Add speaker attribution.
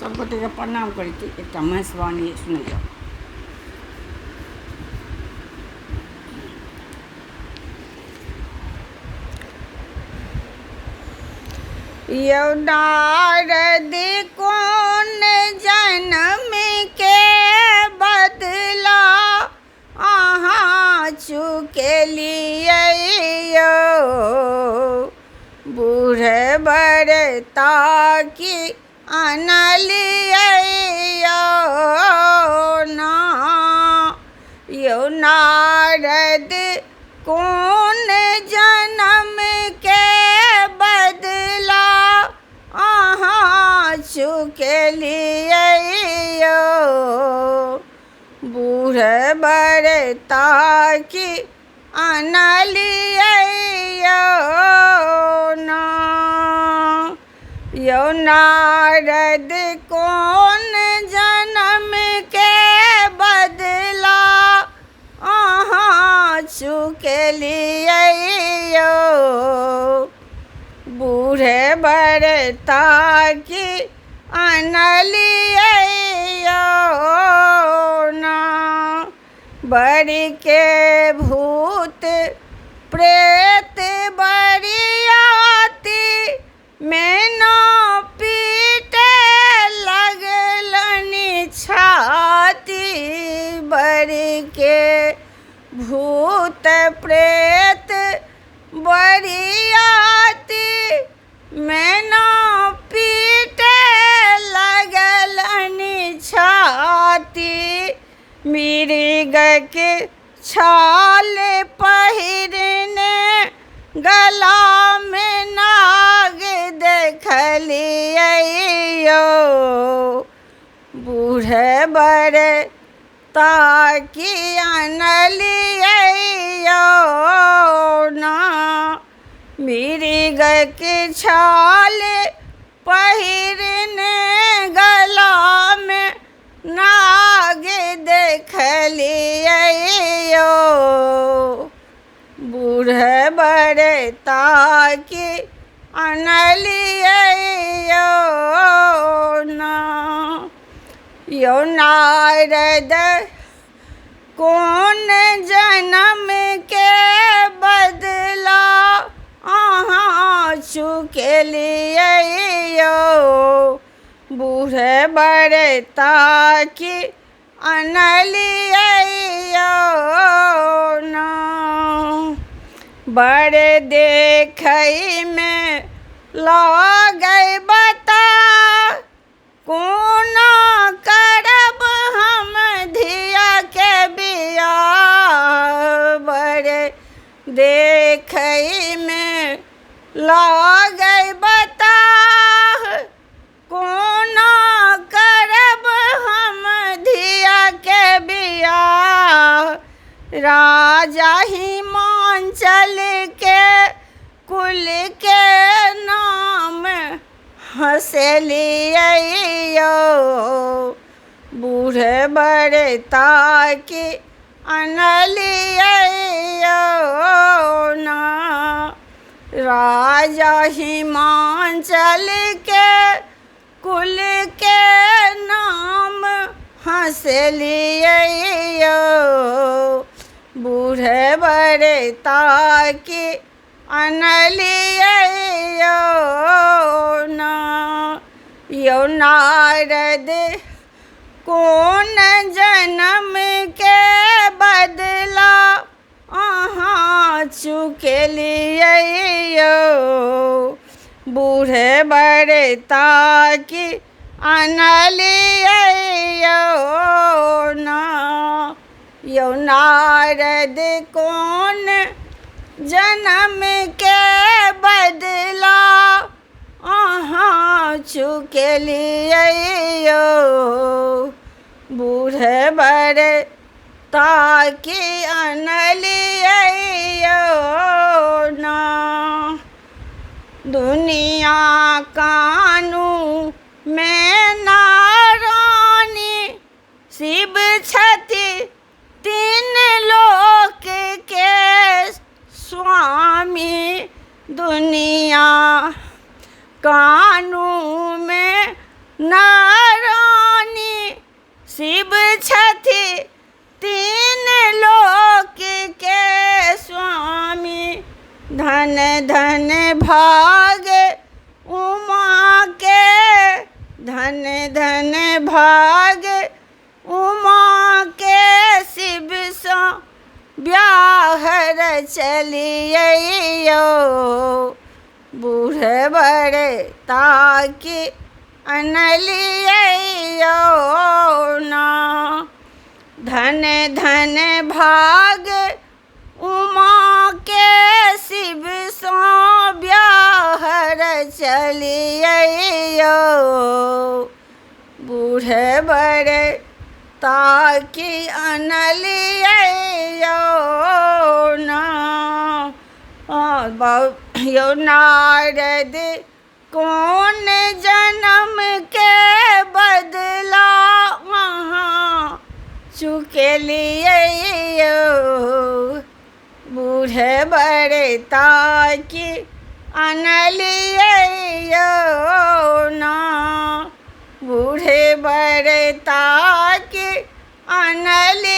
Speaker 1: सब गोटेके प्रणाम करै छी। एकटा महेशवाणी सुनै जाउ। यौ नारद कोन जन्म के बदला अहाँ चुकेलियै यौ, बूढ़ बर ताकि अनलियै यौ ना। यौ नारद कोन जन्म के बदला अहाँ चुकेलियै यौ, बूढ़ बर ताकि अनलियै यौ ना। यौ नारद कोन जन्म के बदला अहाँ चुकेलियै यौ, बूढ़ बर ताकि अनलियै यौ ना। बड़ी के भूत प्रेत बरियाती में ना पीटे लगलनि छाती, बड़ी के भूत प्रेत बरियाती में ना पीटे लगलनि छाती, मिर्ग के छाल पहिरने गला में नाग देखलियै यौ, बूढ़ बर ताकि अनलियै यौ ना। मिर्ग के छाल पहिरने गला में नाग देखलियै यौ, बूढ़ बर ताकि अनलियै यौ ना। यौ नारद कोन जन्म के बदला अहाँ चुकेलियै यौ, बूढ़ बर ताकि अनलियै यौ ना। बड़ देखै में लागै बता कोना करब हम धिया के बियाह, बड़ देखै में लागै बता कोना करब हम धिया के बियाह, राजा हिमांचल के कुल के नाम हँसलियै यौ, बूढ़ बर ताकि अनलियै यौ ना। राजा हिमांचल के कुल के नाम हँसलियै यौ, बूढ़ बर ताकि अनलियै यौ ना। यौ नारद कोन जन्म के बदला अहाँ चुकेलियै यौ, बूढ़ बर ताकि अनलियै यौ ना। यौ नारद कोन जन्म के बदला अहाँ चुकेलियै यौ, बूढ़ बर ताकि अनलियै यौ ना। दुनिया कानू में नारानी शिव छथि तीन लोक के स्वामी, दुनिया कानू में नारानी चलियौ, बूढ़े बड़े ताकि अनलियौ ना। धन धन भाग उमा के शिव सँ ब्याहर चलियौ, बूढ़े बड़े ताकि अनलियौ ना। यौ नारद कोन जन्म के बदला वहाँ चुकेलियै, बूढ़े बड़े ताकि अनलियै ना। बूढ़े बड़े ताकि अनलियै।